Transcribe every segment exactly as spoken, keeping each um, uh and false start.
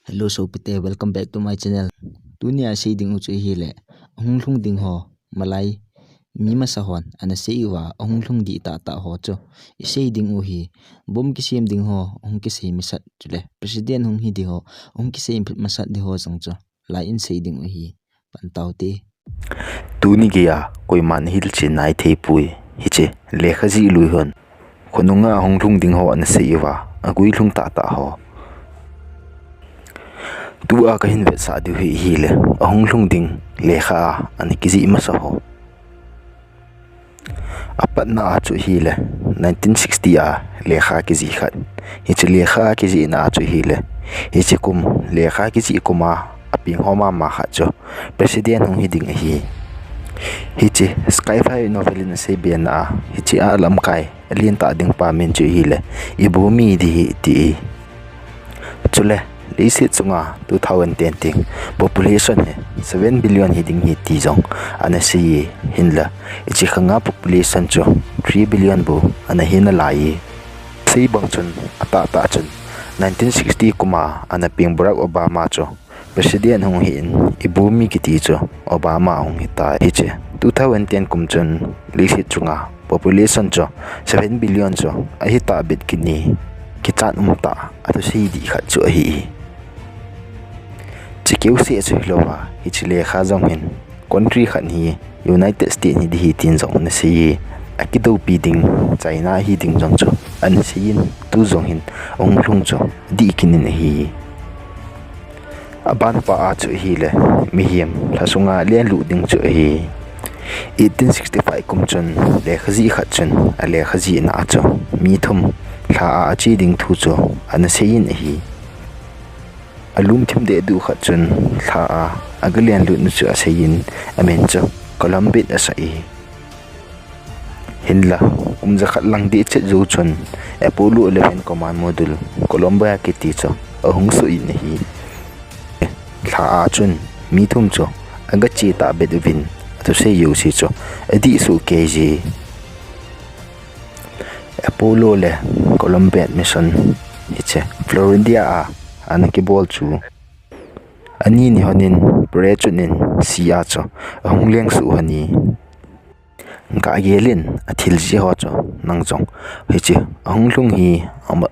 Hello sopite, welcome back to my channel. Tuni a isei ding u chu ahile, ahung lhung ding ho, malai mi masa hon ana sei uva, ahung lhung ding tahtah ho chu isei ding u ahi. Bomb kisem ding ho ahung kisei masat, chule president hung hi ding ho ahung kisei masat ding ho jong chu lai in sei ding u ahi. Pan tau te. Tuni geiya koiman hilchen nai thei poi. Hiche lekha jih lui hon khonunga ahung lhung ding ho ana sei uva, agui lhung tahtah ho. Tua kahin vetsah diu hi ahile, ahung lhung ding lekha a ana kijih masa ho. Apatna a chu ahile, nineteen sixty a lekha kijih khat. Hiche lekha kijihna a chu ahile, hiche kum lekha kijih kum a apeng ho mama khat chu president hung hi ding ahi. Hiche Skyfire novel in asei bena a, hiche a lamkai alen tah ding pa min chu ahile, Ibomi ding ahi ati. Chule leiset chunga two thousand ten teng population hi seven billion hi ding ahi ti jong ana sei e. Hinla hiche khanga population chu three billion bou ana hi nalai e. Sei bang chun atahtah chun nineteen sixty kum a ana peng Barack Obama chu president hung hi in, Ibomi kiti chu Obama ahung hitai. Hiche two thousand ten kum chun leiset chunga population chu seven billion chu ahi tahbeh kit in, kichat umtah a thusei dih khat chu ahi. Chukeu seh chu hilouva, hiche lekha jong hin country khat hi United States hi ding ahi tin jong ana sei e. Akidoupi ding China hi ding jong chu ana sei in, tu jong hin ahung lhung chu dih kit in ahi. Aban pa a chu ahile, mihem lhasunga lenlut ding chu ahi. Eighteen sixty-five kum chun lekha jih khat chun alekha jihna a chu mi thum lha a ache ding thu chu ana sei in ahi. Alum thim deh duh khat chun lha a aga lenlut nu chu asei in, amin chu Columbus asah e. Hinla kum jakhat lang deh chet jou chun Apollo eleven command module Columbia kiti chu ahung soh in ahi. Lha a chun mi thum chu aga che tahbeh uvin athusei jouse chu adih soh kei je. Apollo le Columbus mission hiche Florida a ana kibol chu, ani ni hon in parachute in sea chu ahung leng soh hon e. Gah gel in athil jeh ho chu nang jong hiche ahung lhung hi ama,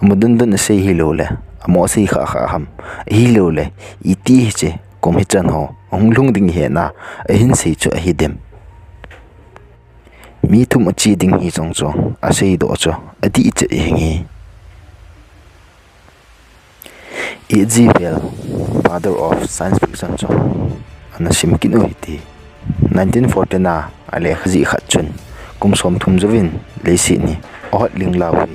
ama dundun asei hilou le, amo sei kha kha ham hilou le, iti hiche kum hichan ho ahung lhung ding hetna ahin sei chu ahi dem. Mi thum ache ding hi jong chu asei doh chu adih chet jeng e. H G Wells, father of science fiction chu ana sim kit u hite. Nineteen fourteen a alekha jih khat chun kum som thum jouvin leiset hi ahot ling lou hi.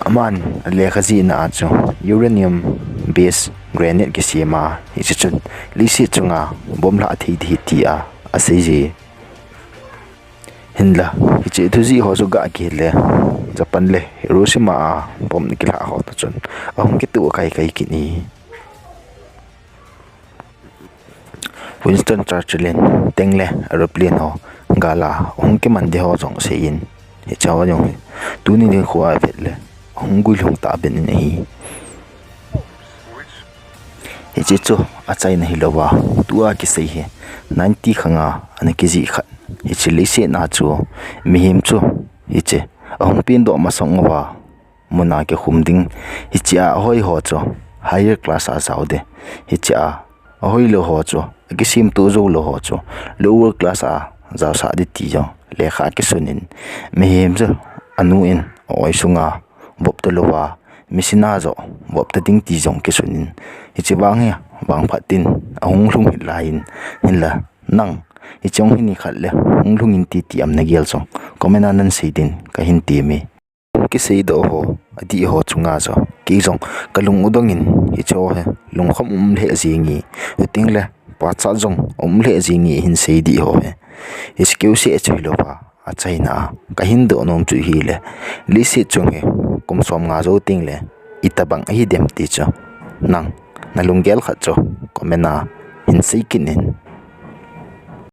Aman alekha jihna a chu uranium based grenade kisem a, hiche chun leiset chunga bomb lha thei ding ahi tia asei je. Hinla hiche thu jih ho chu gah kile, Japan le Hiroshima a bomb ana kilha ho toh chun ahung kitoh kai kai kit e. Winston Churchill in tank le aeroplane ho gal a ahung kiman ding ho jong asei in, hiche ho jong hi tuni nikho a vet le ahung guilhung tahbeh in ahi. Hiche chu achaina hilouva, tua kisei hi ninety khanga ana kijih khat. Hiche leiset a chu mihem chu hiche ahung pengdoh masang uva, mun a kikhum ding, hiche a ahoi ho chu higher class a jao ding, hiche a ahoilou ho chu, akisemtoh joulou ho chu lower class a jaosah ding ti jong lekha kisun in, mihem chu anu in a-oi sunga vop talouva, machine a joh vop ta ding ti jong kisun in, hiche vang hi vangphat in ahung lhung hih lai in, hinla nang hiche hung hi nikhat le hung lhung in ti ti am nagel jong comment a nahin sei din kahin tem e. Kiseidoh ho adih ho chunga jong kei jong kalung u dong in, hiche ho hi lungkham um lheh jeng e, chuteng le pachat jong um lheh jeng e, hin sei dih ho hi. Hiche keu seh chu hilouva, achaina a kahin doh nom chu hile, leiset chung hi kum som nga jou teng le itobang ahi dem ti chu nang nalunggel khat chu comment a hin sei kit in.